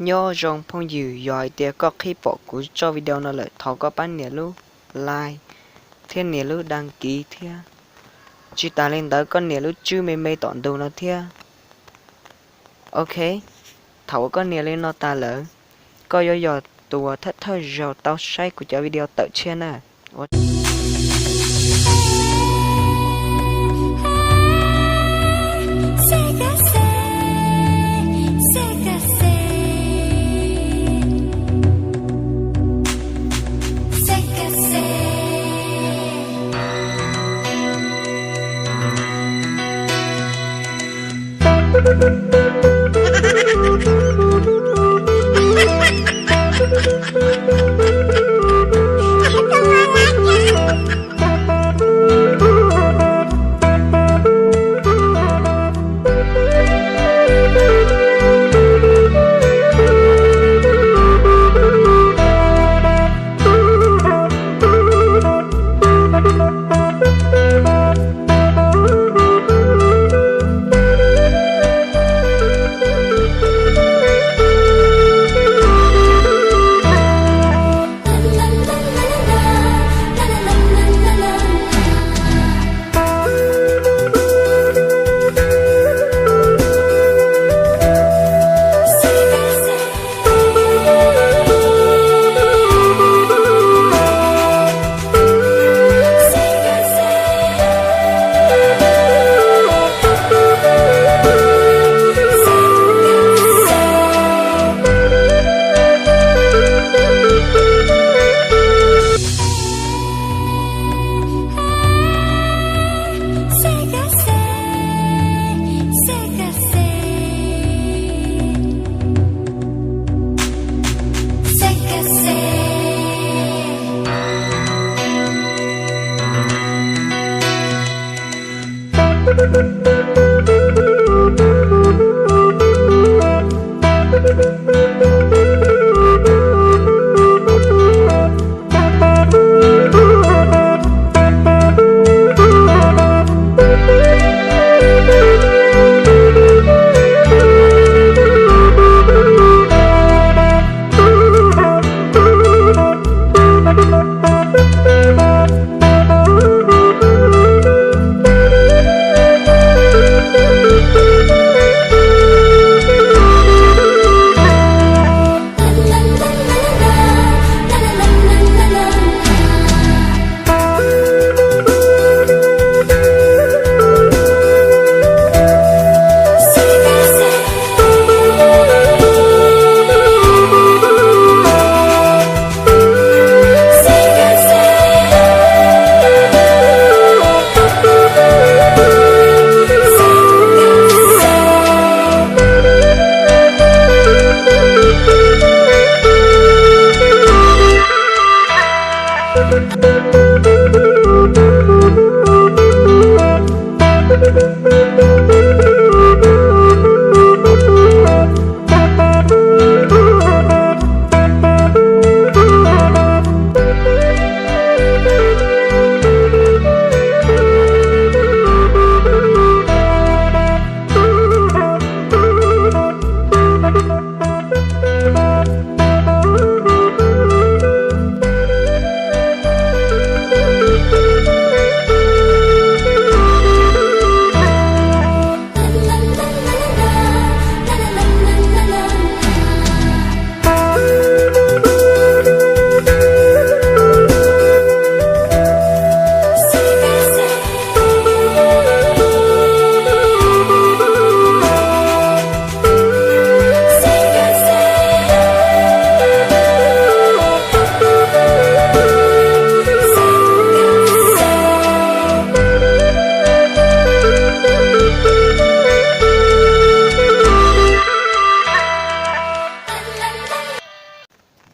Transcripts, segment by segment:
Nyob zoo phooj ywg, yog hais tias koj qhib pom kuv tso video no lawm, thov koj pab nias lub like thiab nias lub đăng ký thiab. Tsis tas li ntawd koj nias lub tswb me me tom ntug no thiab. Ok, thaum uas koj nias li no tas lawm, koj yuav yog tus uas thawj thawj zaug tau saib kuv cov video tawm tshiab na.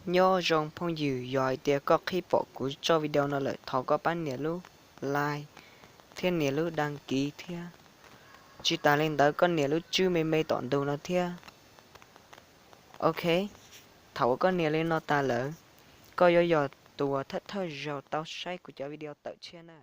Nyob zoo phooj ywg, yog hais tias koj qhib pom kuv tso video no lawm, thov koj pab nias lub like thiab nias lub đăng ký thiab. Tsis tas li ntawd koj nias lub tswb me me tom ntug no thiab. Ok, thaum uas koj nias li no tas lawm, koj yuav yog tus uas thawj thawj zaug tau saib kuv cov video tawm tshiab na.